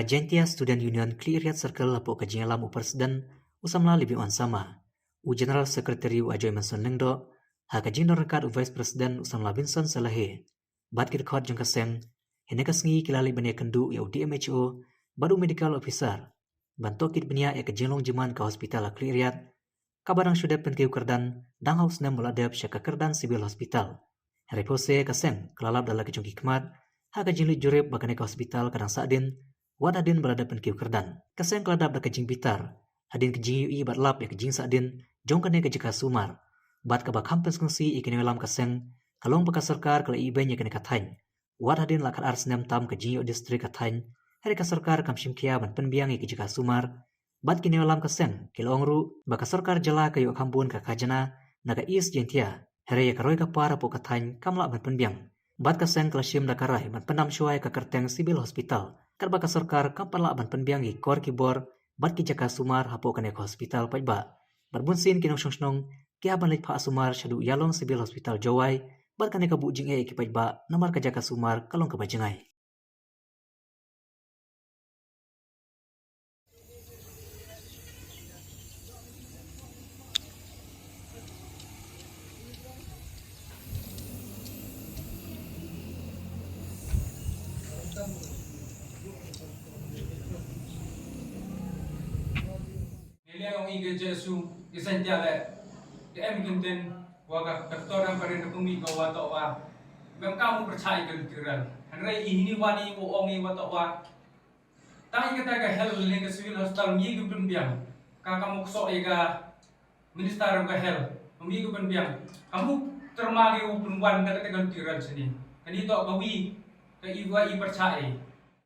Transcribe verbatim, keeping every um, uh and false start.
Jaintia Student Union Khliehriat Circle hapoh ka jingïalam u President u samla Libin Wan Sama, u General Secretary u Ajoy Manson Lyngdoh, ha ka jingdon ryngkat u Vice President u samla Vincent Selahi. Bad ki dkhot jong ka seng, hynne ka sngi ki la leit ban ïakynduh ïa u D M H O bad u Medical Officer ban tohkit bniah ïa ka jinglong jingman ka hospital ha Khliehriat, kaba dang shu dep pynkiew kyrdan dang ha u snem ba la dep sha ka kyrdan Civil Hospital. Hynrei phewse ka seng ka la lap da la ki jong ki khmat ha ka jingleit jurip ba kane ka hospital ka dang sahdien, wat hadien ba la dep pynkiew kyrdan. Ka seng ka la dap da ka jingbitar hadien ka jingïohi bad lap ïa ka jingsahdien jong kane ka jaka sumar. Bad kaba kham pynsngewsih ïa ki nongïalam ka seng ka long ba ka sorkar ka la ibeiñ ïa kane ka thaiñ, wat hadien la khatar snem tam ka jingïoh district ka thaiñ, hynrei ka sorkar kam shim khia ban pynbiang ïa ki jaka sumar. Bad ki nongïalam ka seng ki la ong ruh ba ka sorkar jylla ka ïoh kham bun ka khajna na ka East Jaintia, hynrei ïa ka roi ka par hapoh ka thaiñ kam lah ban pynbiang. Bad ka seng ka la shim da ka rai ban pyndam shuwa ïa ka kyrteng Civil Hospital, katba ka sorkar kam pat lah ban pynbiang ïa ki kor ki bor bad ki jaka sumar hapoh kane ka hospital paidbah. Bad bunsien ki nongshong shnong ki hap ban leit phah sumar shaduh ïalong Civil Hospital Jowai, bad kane ka buh jingeh ïa ki paidbah namar ka jaka sumar ka long kaba jngai. Ngi liang ong i ka Jisu, i Saint Jale, ka em ki ktien, wa ka doktor em parin ka pynmih ka wa toh wa. Mem ka mu pyrchah i ka literal. Hynrei i hini wa ni wa ong i wa toh wa. Tang i kata ka health lane ka civil hospital ngi ki pynbiang. Ka ka muk sok i ka minister ka health. Ngi ki pynbiang. Ka muk terma ki u pynwan da kata ka literal sini. Kani toh ka wi ka i wa i pyrchah i.